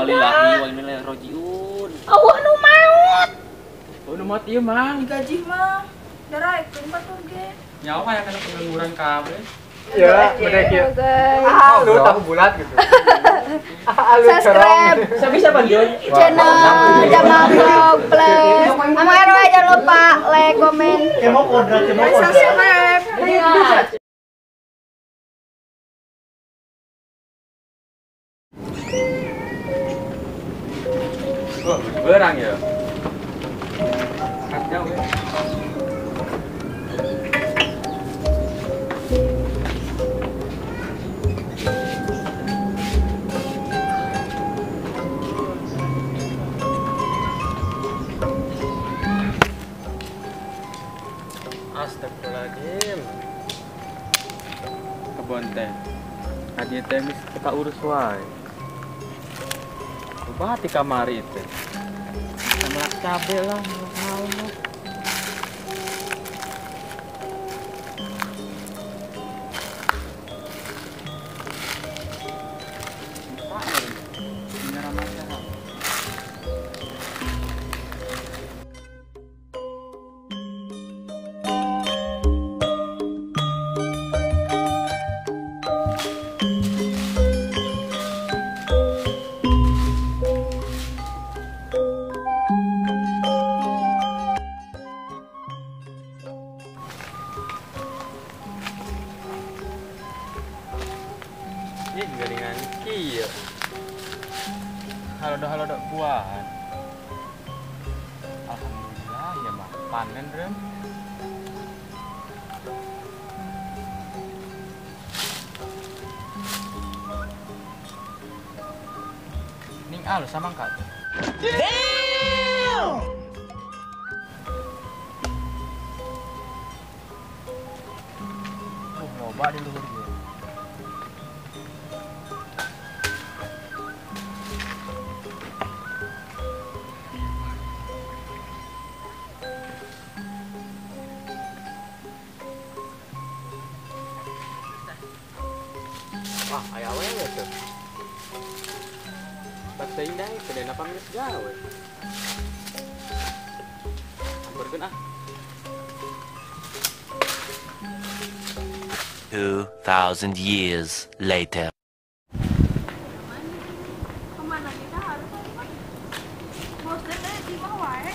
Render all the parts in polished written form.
Innalillahi wa inna ilaihi rajiun. Eueuh nu maot. Oh, nu maot ieu Mang. Digaji mah. Daraekeun batur ge. Nyawa kayak kana pengangguran kabeh. Ya, udah kieu. Ah, lu tahu bulat gitu. Ah, lu subscribe. Siapa panggil? Channel Jamal Vlog Plus. Sama RW jangan lupa like, komen. Kemo kodrat, kemo kodrat. Subscribe. Wah, berang ya. Kacau ya. Astagfirullahaladzim. Kebon teh. Tadi teh geus teu urus wae. Coba ti kamari teh. Sama cabe lah, naon lah. Ini garingan kieu. Halodo-halodo buahan. Alhamdulillah ya mah panen rem. Ning alus sama angka tuh. Damn! Loba di luhur ge. Wah, aya awewe tuh. Bak teuing deui, kedena pamit gawe. Samperkeun ah. 2000 years later. Kemana kita harus bos teh di mah wae.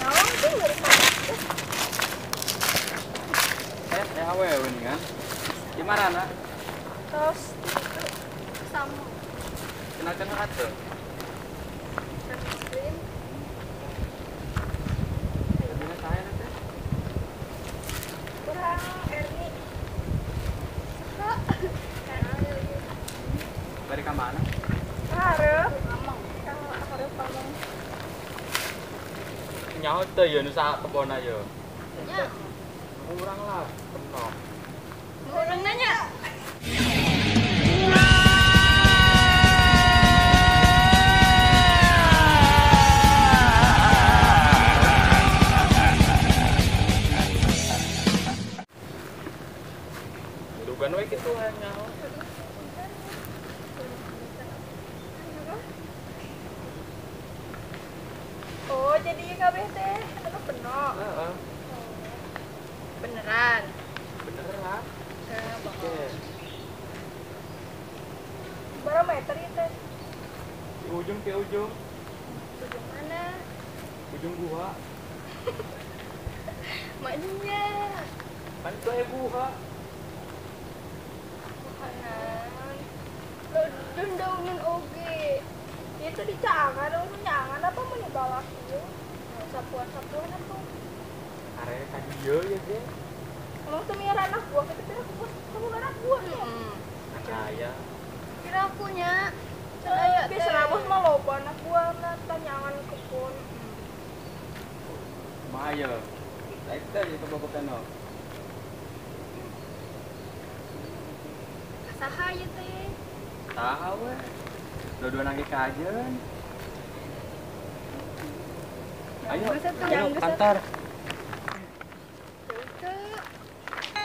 Naon tuh Eh, teh awewe nih kan. Gimana nak? Terus itu sama. Kenal-kenal atuh. Saya nanti. Kurang Erni. Suka. Bari ka mana? Hareup. Hareup pamong. Nyaho teu ya nu sak kebon ayo. Nya. Urang lah, penok. Orang nanya. Dugan we kitu nyaho. Oh, jadi kabeh teh anu penok. Heeh. Beneran. Beneran. Oke. Berapa meter itu? Di ujung ke ujung. Ujung mana? Ujung gua. Maknya. Kan itu gua. Makanan. Lo daunan oge. Itu dicangan, nyangan apa mau dibawa kieu? Sapuan-sapuan apa? Are ka dieu ya ge. Emang tuh miara anak buah, kita kira aku kamu anak buah ya? Kaya. Kira akunya. Biasa bos mah loba anak buah nah tanyangan kebun. Maya. Saik teh ieu kebobokan. Saha ieu teh? Saha we. Dua-dua nangge kajen. Ayo, ayo antar.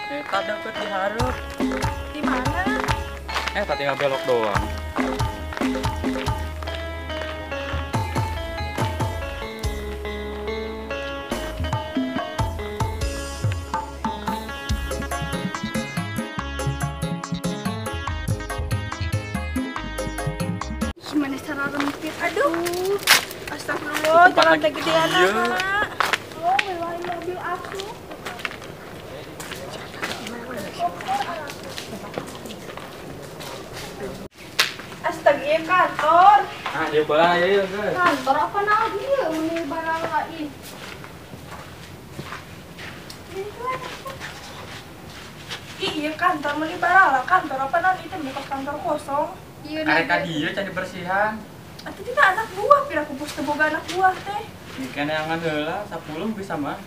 Eta deket di hareup. Di mana? Tadi tinggal belok doang. Oh, jalan teh gedean sana. Oh, mewah mobil aku. Astaga, iya kantor. Ah, dia bola ya, ya. Kantor apa naon ieu meuni barang lain. Iya kantor meuni barala, kantor apa naon itu bekas kantor kosong. Iya, kareka dia can dibersihan. Atuh kita anak buah, pira ku bos teu boga anak buah teh. Mikeun neangan heula 10 bisa mah.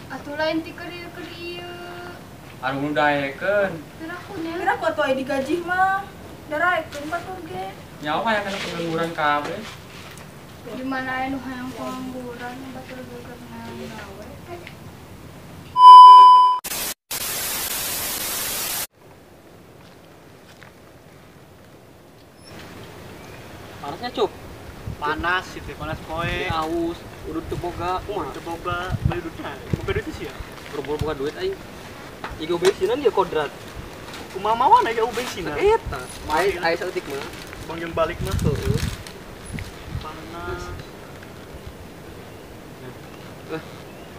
Atuh lain ti keur ieu. Anu nu daekeun. Pira ku atuh aya digaji mah. Daraekeun batur ge. Nyawa hayang kana pengangguran kabeh. Di mana aya nu hayang pengangguran batur ge keur gawe teh. Panasnya cup. Panas itu, panas poe. Aus, udah teu boga, kumaha? Teu boga, beli duitna. Boga duit sih ya. Boro-boro boga duit aing. Ieu bensinan dia kodrat. Kumaha mawan aya bensinan. Eta, mae aya saeutik mah. Bang jeung balik mah heueuh. Panas. Eh,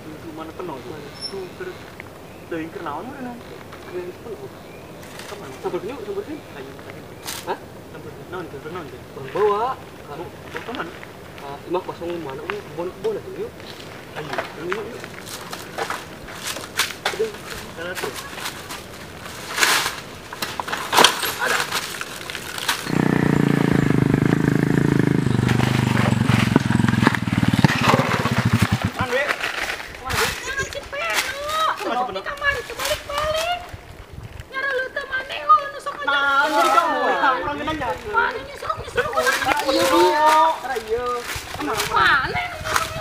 itu mana penuh tuh? Tuh keur teuing keur naon meureun? Keur penuh. Kemana? Sampeurkeun yuk, sampeurkeun. Ayo, ayo. Hah? Naon teh, naon teh? Bang bawa. Kamu bawa ke mana? Imah kosong mana? Kebon-kebon atuh yuk. Ayo, yuk. Aduh, jalan tuh. Ada. Man, we. Mana, we? Jangan Cipeno. Di kamar itu balik-balik. Nyara leuteut maneh oh nu sok ngajak. Nah, jadi kamu. Urang nanya. Mana nyusup-nyusup. Iya. Mana?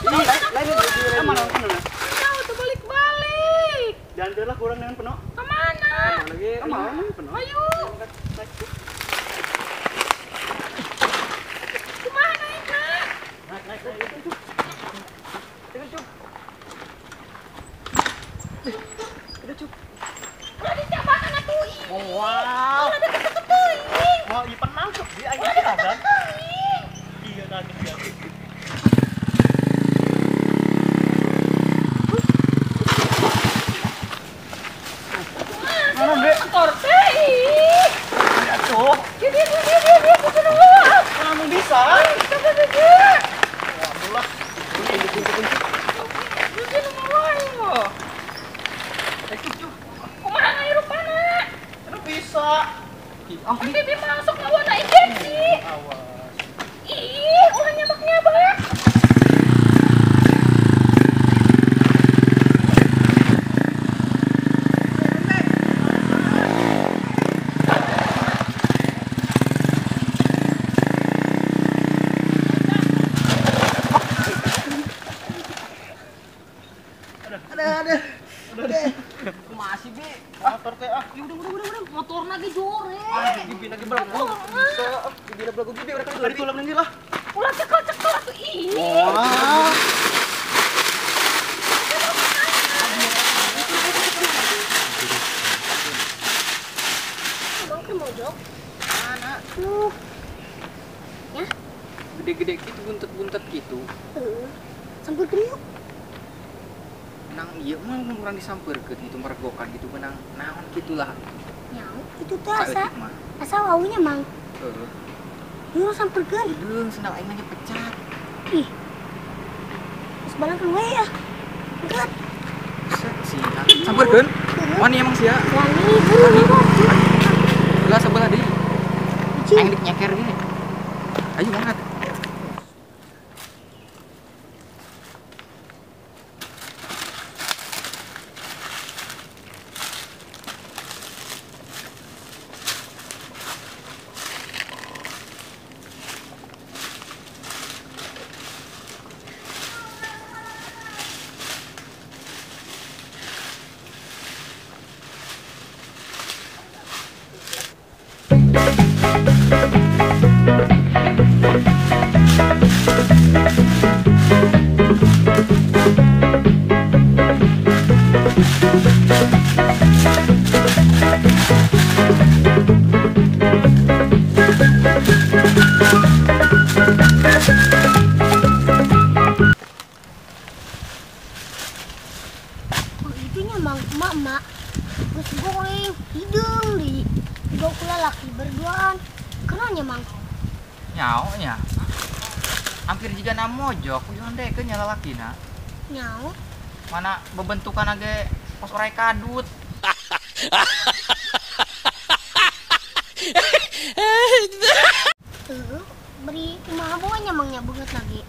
Ini lain mana mana? Jauh tuh balik-balik. Jangan lah kurang dengan penuh. Kemana? Kemana penuh? Ayo. Kemana itu? Naik naik naik itu. Itu cup. Itu cup. Ulah dicabakan atuh ih. Wow. Ulah deket-deket. Wah, ieu penang cup di aing kan. Iya tadi dia. Mana, Mbak? Motor teh. Ih. Atuh. Dia kudu. Kamu bisa. Bisa. Alhamdulillah. Kunci nu wae. Eh, cup. Kumaha ngahirupana? Lu bisa. Ah, tapi dia masuk ngawana injeksi. Awas. Ih, ulah nyabak-nyabak. Ada. Kumaha sih, Bi? Motor teh ah. Ya udah, motorna ge jore. Ah, Bibi lagi belagu. Bisa. Bibi belagu Bibi urang tadi tulang ini lah. Ulah cekel-cekel atuh ih. Wah. Bang ke mojok. Mana? Tuh. Ya. Gede-gede gitu buntet-buntet gitu. Heeh. Sampeurkeun yuk. Nang ieu mah mun urang disampeurkeun gitu meregokan gitu menang naon gitulah. Nyaho itu teh asa asa waunya mang. Heeh. Yuk sampeurkeun. Deung sendal aing mah pecat. Ih. Geus barangkeun we ya. Engkeut. Sia. Sampeurkeun? Wani emang sia? Wani, buru. Lah sebelah deui. Aing dik nyeker gini. Ayo banget. Thank you. Nyaonya. Hampir jiga na mojok, ujuan dekeun nya lalakina. Nyao. Mana bebentukan age pos orai kadut. Tuh, beri kumaha bawanya mangnya banget lagi.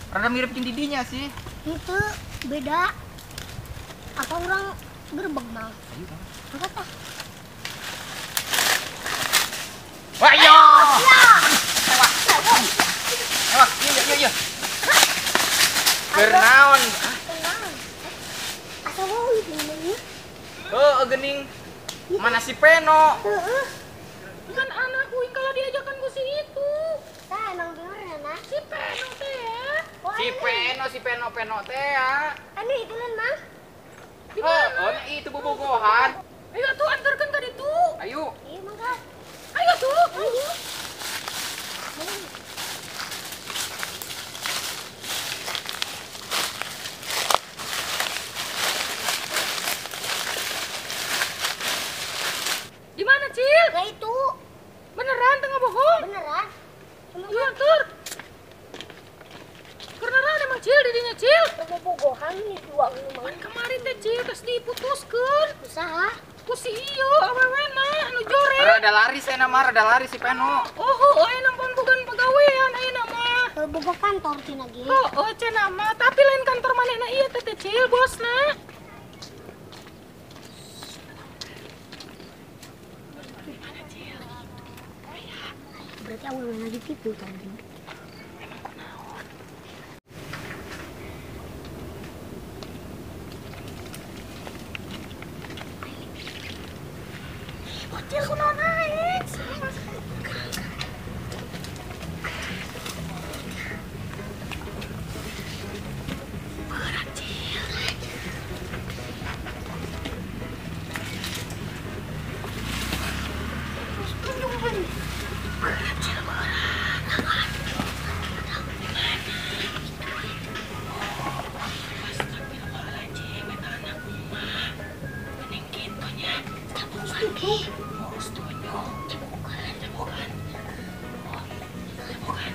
Rada mirip jeung didinya sih. Itu beda. Apa orang gerbek mang? Ayo, angkat ah. Wah, iya. Ewak. Ewak, iya. Bernaon? Asa wau geuning. Heuh, geuning. Mana si Peno? Heeh. Kan anak uing kalau diajakan ku si itu. Tah emang bener na. Si Peno teh ya. Si Peno, Peno teh ya. Anu itu lan, Mang. Di mana? Oh, itu bobogohan. Ayo tuh antarkan ke ditu. Ayo. Iya, mangga. Ayo tuh. Ayo. Di mana, Cil? Nah itu. Beneran tengah bohong? Beneran. Ayo antar. Karena emang Cil didinya Cil. Bobogohan nih dua rumah. Kan kemarin teh Cil terus diputuskeun. Usaha. Ku si ieu awewena anu jore. Rada lari saya mah, rada lari si Peno. Oh, heuh aya nampan bukan pagawean ayeuna mah. Boga kantor cenah ge. Oh, cenah mah, tapi lain kantor manehna ieu teh Cil bosna. Mana Cil? Berarti awewena ditipu tadi. Emang kunaon? Bocil kunaon aing? Berat Cil. Berat Cil, berat. Astagfirullahaladzim, eta anak emak. Mending kitu nya. Oke. Oh, setuju. Bukan, bukan. Oh, bukan.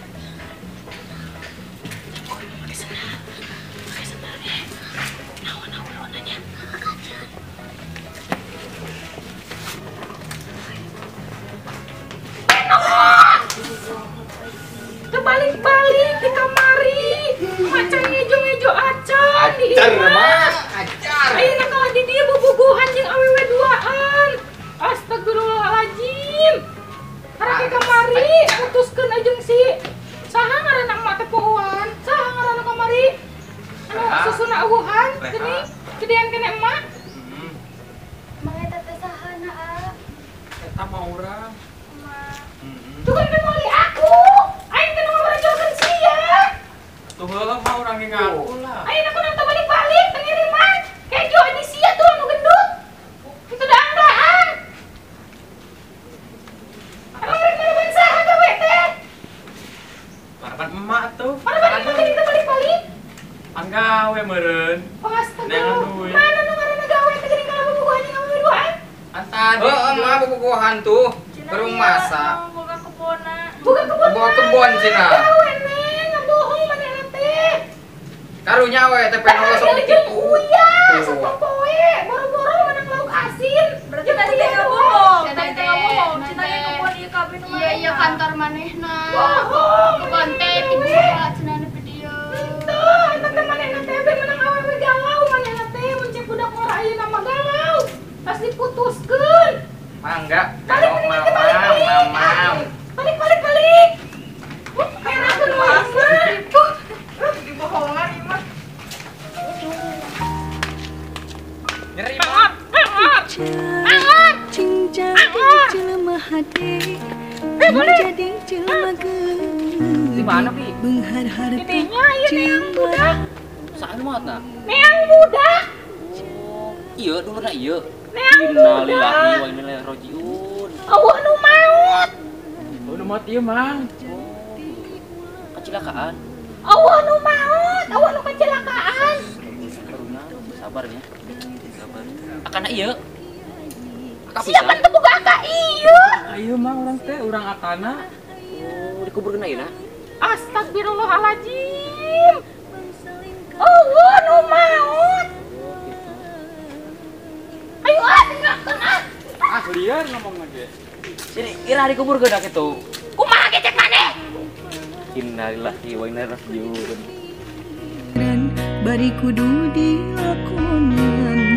Bukan pakai sendal. Pakai sendal deh. Naon nanya. Terbalik-balik di kamari. Macan ngejo-ngejo acan di imah. Acar. Ayeuna kalah di dieu bobogohan jeung awewe duaan. Astagfirullahaladzim. Karake kamari putuskeun aja si saha ngaranna emak teh pohoan? Saha ngaranna kamari? Anu susuna eueuhan geuning gedean keneh emak. Mang eta teh sahana, A? Eta mah urang. Emak. Tuh kan meuli aku. Aing teh nu ngabarejokeun sia. Tuh heueuh mah urang ge ngaku lah. Ayeuna ku nang balik-balik teh ngiriman. Kejo ini sia tuh anu gendut. Itu daang-daang. Emang rek maraban saha gawe teh? Maraban emak tuh. Maraban emak teh kita balik-balik. Anggawe meureun. Oh, astaga. Mana nu ngaranna gawe teh geuning kalah bobogohan jeung awewe duaan? Antadi. Heueuh mah bobogohan tuh. Baru masak. Boga kebonna. Boga kebon. Boga kebon cenah. Gawe neng, ngabohong manehna teh. Karunya we teh Peno sok ditipu. Uya, sapopoe, boro-boro menang lauk asin. Berarti tadi teh ngabohong. Tadi teh ngabohong. Cenah ge kebon ieu kabeh nu Iya, iya kantor manehna. Bohong. Kebon teh dibuka cenah nu video. Henteu, eta teh manehna teh ben menang awewe galau manehna teh mun cek budak ngora ayeuna mah galau. Tas diputuskeun. Mangga, Balik, mamam, balik, balik. mamam. Balik, balik, balik. Herakeun mah. Dibohongan ieu mah. Nyeri mah. Di mana, Pi? Didinya ieu neang budak. Saha nu maotna? Neang budak. Oh, ieu dulurna ieu. Neang budak. Innalillahi wa inna ilaihi rajiun. Eueuh nu maot. Oh, nu maot ieu, Mang. Kecelakaan. Eueuh nu maot, eueuh nu kecelakaan. Karunya, sabarnya. Sabar. Akana ieu. Siapa teu boga aka ieu? Ayo mah urang teh urang akana. Oh, di dikuburkeun ayeuna? Astagfirullahaladzim. Oh, nu maot. Ayo ah tinggalkeun ah. Ah liar ngomong lagi. Sini ira dikuburkeun kitu. Kumaha ge cek maneh? Innalillahi wa inna ilaihi raji'un. Bari kudu dilakonan.